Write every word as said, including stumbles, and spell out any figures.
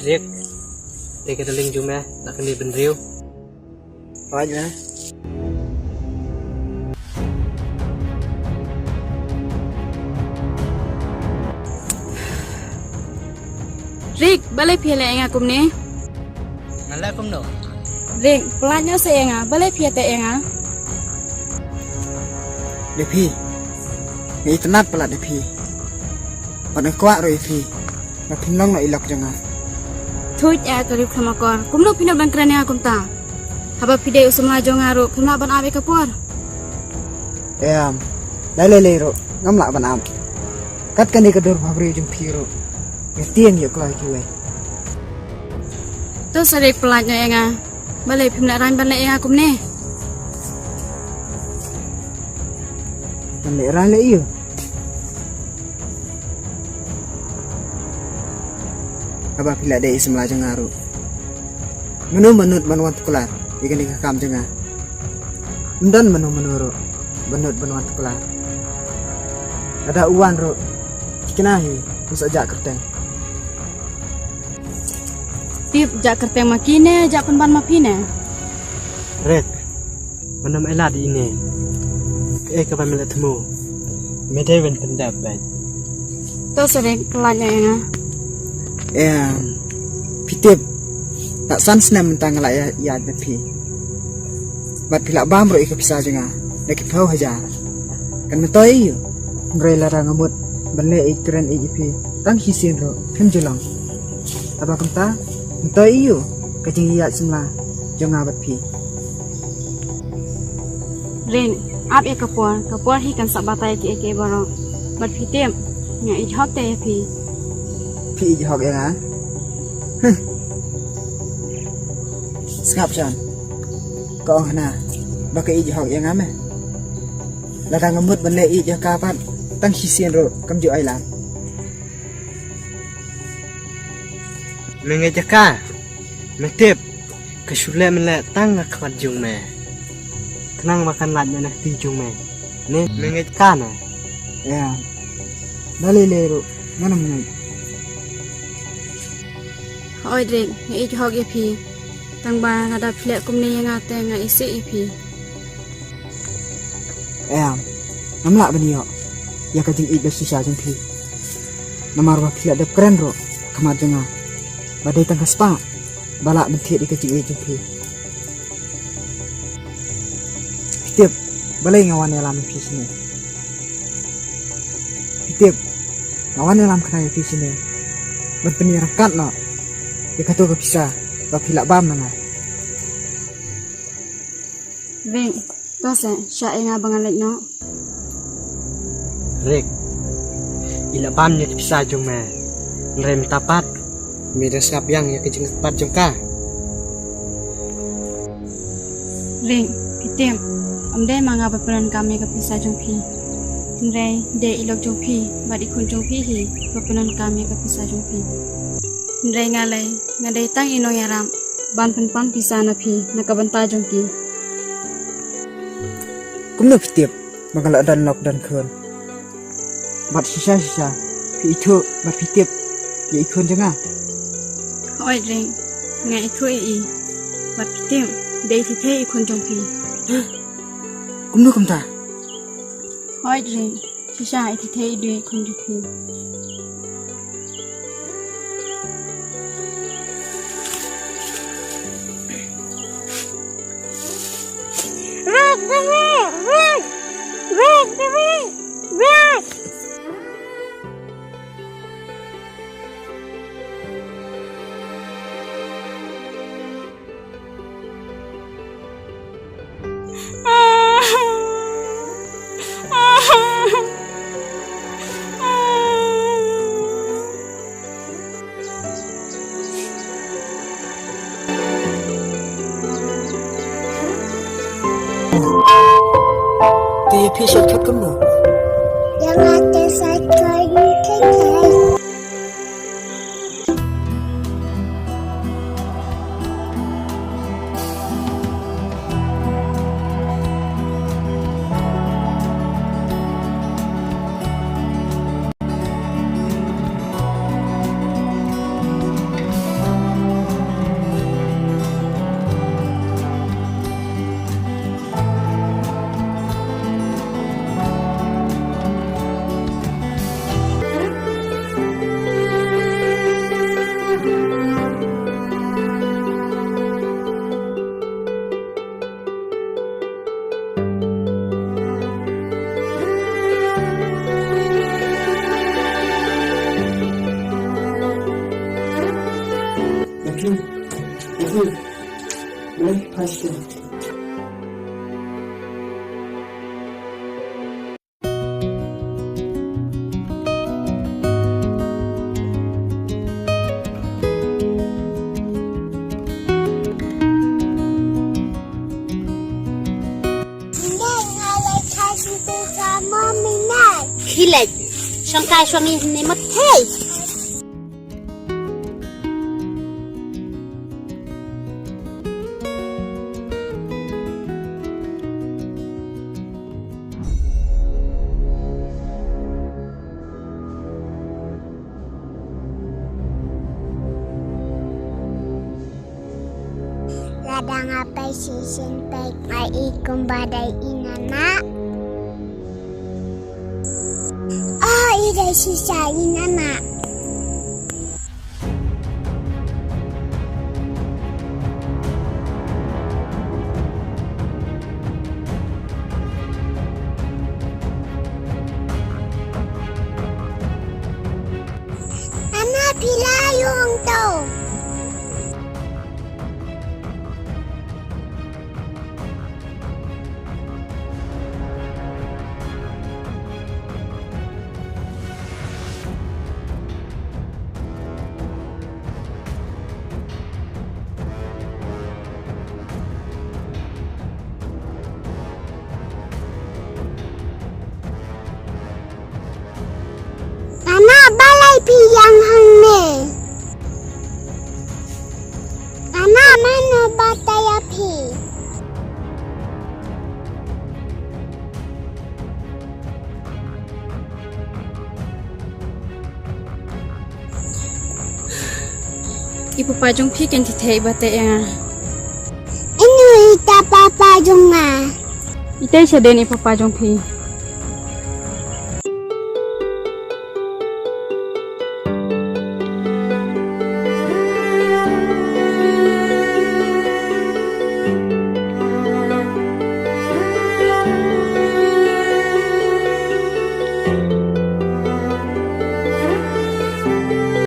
Riek, te ka darling jong me, la kane bynriew. Hooid me. Riek, balei phi leh ïa nga kumne? Nga leh kumno? Riek, pyllait noh seh ïa nga, balei phi ïateh ïa nga? Ïa phi, nga itynnad palat ïa phi. Bad nga kwah ruh ïa phi ba phin long noh i lok jong nga. Thuh, ïa ka riewkhlem akor, kumno phi nud ban kren ïa nga kumta? Haba phi dei u samla jong nga ruh phim lah ban ap ïa ka por. Em, lei lei lei ruh ngam lah ban ap. Kat kane ka dur bhabriew jong phi ruh nga tieng ïa u kloi kiwei. To sa Riek, pyllait noh ïa nga. Balei phim lehraiñ ban leh ïa nga kumne? Ban lehraiñ leh ïa u? Haba phi la dei i samla jong nga ruh, mano mano ban wan tuklar ïa kane ka kam jong nga? Ym don mano mano ruh ban nud ban wan tuklar. Lada u wan ruh, thikna hi, u sa jah kyrteng. Tip, jah kyrteng ma ki ne jah pynban ma phi ne? Riek, mynno me la dei ine? Kaei kaba me la thmu? Me dei ban pyndep bad. To sa Riek, pyllait noh ïa nga. Em, phi tip, la san snem mynta nga la ïa, ïaid bad phi. Bad phi la bam ruh ïa ka pisa jong nga da ki phew hajar. Kan myntoi ïa u? Hynrei lada nga mut ban leh ïeit kren ïeit ïa phi tang shisien ruh phim ju long. Haba kumta, myntoi ïa u ka jingïaid samla jong nga bad phi? Riek, ap ïa ka por, ka por hi kan sa batai ïa kiei kiei baroh. Bad phi tip, nga ïeit hok te ïa phi. Phi ïeit hok ïa nga? Huh. Sngap shen. Ka ong hana ba ka ïeit hok ïa nga me. Lada nga mut ban leh ïeit ïa ka pat tang shisien ruh kam ju ai lad. Me ngeit ïa ka? Me tip, ka shu leh mynleh tang ha khmat jong me. Khnang ba kan lait na ka kti jong me. Ne, me ngeit ïa ka ne? Ïa. Da lei lei ruh ngan ym ngeit. Hooid Riek, nga ïeit hok ïa phi. Tang ba lada phi leh kumne ïa nga te nga isih ïa phi. Em, ngam lah ban ïoh ïa ka jingïeit ba shisha jong phi. Namar ba phi la dep kren ruh ha khmat jong nga ba dei tang ka spah ba lah ban thied ïa ka jingïeit jong phi. Phi tip balei nga wan ïalam ïa phi shane? Phi tip, nga wan ïalam khnang ïa phi shane ban pynïaryngkat noh ïa kato ka pisa ba phi la bam na nga. Riek, to sa shah ïa nga ba ngan leit noh. Riek, i la bam ïa ka pisa jong me. Hynrei mynta pat me dang sngap ïa ka jingpyrkhat jong ka. Riek, phi tip, ym dei ma nga ba pyndonkam ïa ka pisa jong phi. Hynrei dei i lok jong phi bad i khun jong phi hi ba pyndonkam ïa ka pisa jong phi. Hynrei nga lei, nga dei tang i nongïarap ban pynpang pisa na phi na ka bynta jong ki. Kumno phi tip ba nga la don lok don khun? Bad shisha shisha phi ithuh bad phi tip ïa i khun jong nga? Hooid Riek, nga ithuh ïa i. Bad phi tip, dei thei thei i khun jong phi. Kumno kumta? Hooid Riek, shisha i thei thei i dei i khun jong phi. Te phi shortcut kumno? Ïa nga te shortcut ni te te. Leh passion. Khilek, shongkai shongi ne mot hei. Lada nga pei shisien pei nga i kumba dei i na na. Ah, i dei shisha i na na. Ana pila yung to. Ana balei phi ïeng hangne? Ana mano batai ïa phi? I papa jong phi ken thei batai ïa nga. Ino ita papa jong nga? Itai shaden i papa jong phi.